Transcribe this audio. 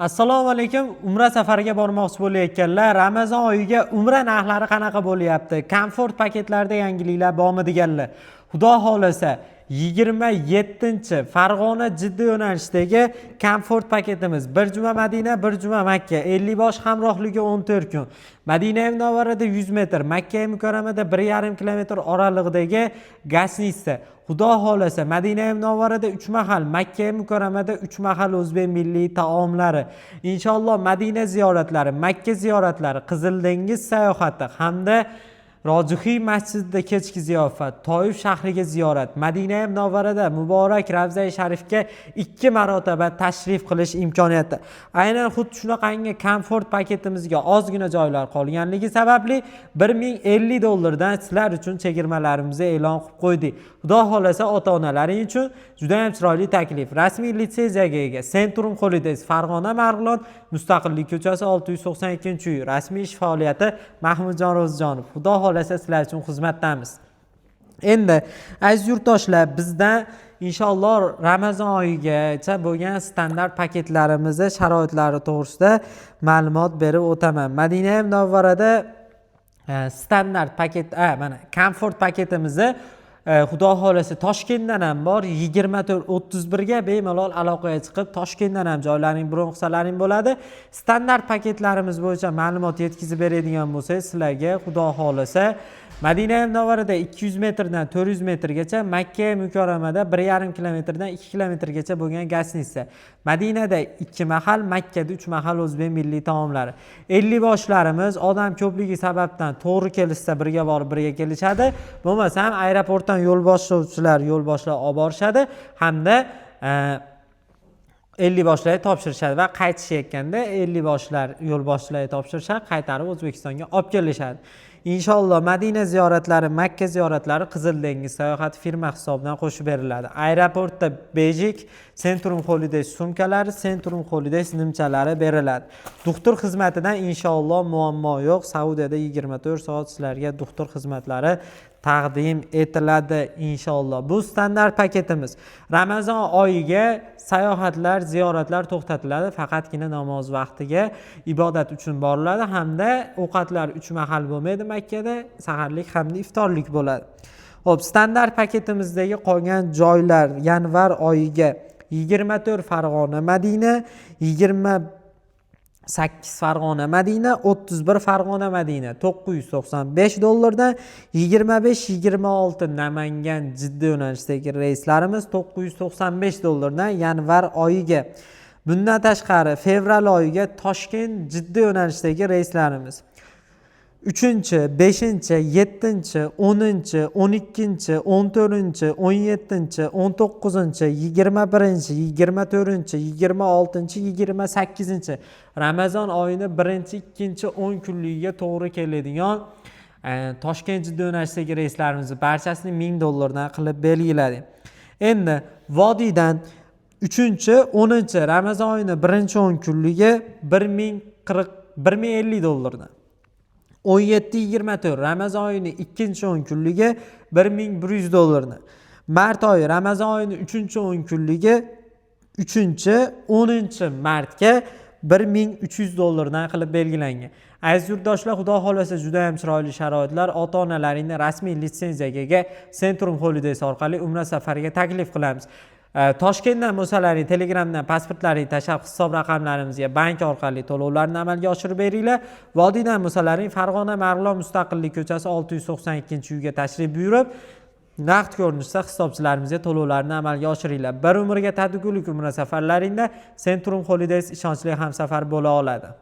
Assalomu alaykum. Umra safariga bormoqchi bo'layotganlar, Ramazon oyiga umra narxlari qanaqa bo'lyapti, komfort paketlarida yangiliklar bormi deganlar, Xudo xohlasa, 27 Farg'ona Jidda yo'nalishidagi komfort paketimiz: bir juma Madina, bir juma Makka, 50 bosh hamrohligi, 14 kun, Madina Munavvarada 100 metr, Makka Mukarramada 1,5 kilometr oralig'idagi гостиница. Xudo xohlasa, Madina Munavvarada uch mahal, Makka Mukarramada uch mahal o'zbek milliy taomlari, inshaalloh. Madina ziyoratlari, Makka ziyoratlari, Qizil dengiz sayohati hamda Rojihiy masjidida kechki ziyofat, Toif shahriga ziyorat, Madina Munavvarada muborak Ravzai Sharifga ikki marotaba tashrif qilish imkoniyati. Aynan xuddi shunaqangi komfort paketimizga ozgina joylar qolganligi sababli 1050 dollardan sizlar uchun chegirmalarimizni e'lon qilib qo'ydik. Xudo xohlasa, ota onalaring uchun juda ham chiroyli taklif. Rasmiy litsenziyaga ega Centrum Holidays, Farg'ona, Marg'ilon, Mustaqillik ko'chasi, 692 uy. Rasmiy ish faoliyati Mahmudjon Ro'zijonov. Xudo xohlasa, sizlar uchun xizmatdamiz. Endi, aziz yurtdoshlar, bizdan inshaalloh Ramazon oyigacha bo'lgan standart paketlarimizni sharoitlari to'g'risida ma'lumot berib o'taman. Madina Munavvarada standart paket, mana, komfort paketimizni xudo xohlasa, Toshkentdan ham bor. 24 31ga bemalol aloqaga chiqib, Toshkentdan ham joylaring bron qilsalaring bo'ladi. Standart paketlarimiz bo'yicha ma'lumot yetkazib beradigan bo'lsak sizlarga, xudo xohlasa, Madina Munavvarada 200 metrdan 400 metrgacha, Makka Mukarramada 1,5 kilometrdan 2 kilometrgacha bo'lgan гостиница. Madinada ikki mahal, Makkada uch mahal o'zbek milliy taomlari. 50 boshlarimiz odam ko'pligi sababdan to'g'ri kelishsa, birga borib, birga kelishadi. Bo'lmasam, aeroportdan yo'l boshlovchilar yo'l boshlab olib borishadi hamda 50 boshlarga topshirishadi va qaytishayotganda 50 boshlar yo'lboshchilarga topshirishadi, qaytarib O'zbekistonga olib kelishadi. Inshaalloh, Madina ziyoratlari, Makka ziyoratlari, Qizil dengiz sayohati firma hisobidan qo'shib beriladi. Aeroportda bejik, Centrum Holidays sumkalari, Centrum Holidays nimchalari beriladi. Doktor xizmatidan inshaalloh muammo yo'q. Saudiyada 24 soat sizlarga doktor xizmatlari taqdim etiladi inshaalloh. Bu standart paketimiz. Ramazon oyiga sayohatlar, ziyoratlar to'xtatiladi, faqatgina namoz vaqtiga ibodat uchun boriladi hamda ovqatlar uch mahal bo'lmaydi Makkada, saharlik hamda iftorlik bo'ladi. Ho'p, standart paketimizdagi qolgan joylar yanvar oyiga: 24 Farg'ona Madina, 28 Farg'ona Madina, 31 Farg'ona Madina, 995 dollardan. 25, 26 Namangan Jidda yo'nalishidagi reyslarimiz 995 dollardan yanvar oyiga. Bundan tashqari, fevral oyiga Toshkent Jidda yo'nalishidagi reyslarimiz: uchinchi, beshinchi, yettinchi, 10-, 12-, 14-, 17-, 19-, 21-, 24-, 26-, 28-, Ramazon oyini birinchi, ikkinchi 10 kunligiga to'g'ri keladigan Toshkent Jidda yo'nalishidagi reyslarimizni barchasini 1000 dollardan qilib belgiladik. Endi vodiydan uchinchi, 10-, Ramazon oyini birinchi 10 kunligi 1040, 1050 dollardan. 17, 24 Ramazon oyini ikkinchi 10 kunligi 1100 dollardan. Mart oyi, Ramazon oyini uchinchi 10 kunligi, uchinchi, 10 martga 1300 dollardan qilib belgilangan. Aziz yurtdoshlar, Xudo xohlasa, juda ham chiroyli sharoitlar. Ota onalaringni rasmiy litsenziyaga ega Centrum Holidays orqali umra safariga taklif qilamiz. Toshkentdan bo'lsalaring, Telegramdan pasportlaringni tashlab, hisob raqamlarimizga bank orqali to'lovlarni amalga oshirib beringlar. Vodiydan bo'lsalaring, Farg'ona, Marg'ilon, Mustaqillik ko'chasi, 692 uyga tashrif buyurib, naqd ko'rinishda hisobchilarimizga to'lovlarni amalga oshiringlar. Bir umrga tatigulik umra safarlaringda Centrum Holidays ishonchli hamsafar bo'la oladi.